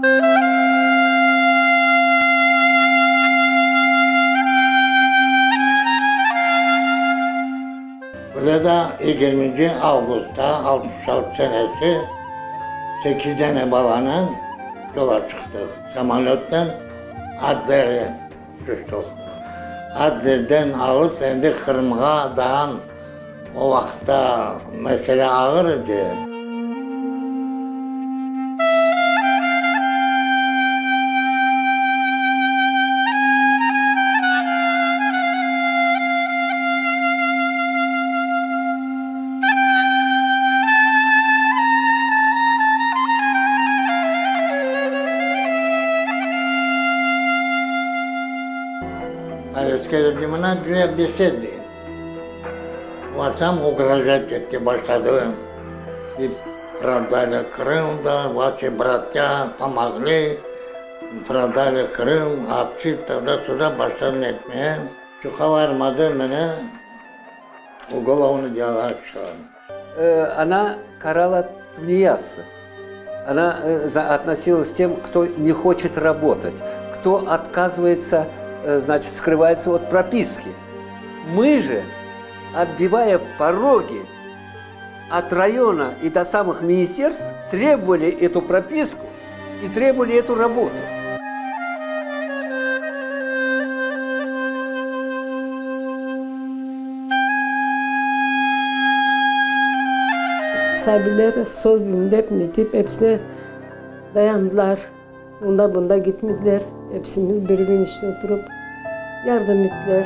Böyle da yigirminci avgustta 66 senesi sekiz dane balanen yola çıqtıq. Samolötten Adlerge tüştik. Adlerden alıp endi Qırımğa dağan o vaqıtta mesele ağır edi. Повестка berdi mına для беседы. Varsam ugrojat ete başladı. И продали Крым da, vaşi bratya pomogli, продали Krım, apçı tуда-suda başladım etmeye. Çoqa varmadı meni ugolovnıy deloğa çıqardı. Она карала тунеядцев. Она относилась к тем, кто не хочет работать, кто отказывается, значит, скрывается от прописки. Мы же, отбивая пороги от района и до самых министерств, требовали эту прописку и требовали эту работу. Sabiyler söz diñlep, netip, episi dayandılar. Onda-bunda gitmediler. Epsimiz bir evin içinde oturıp, yardım ettiler.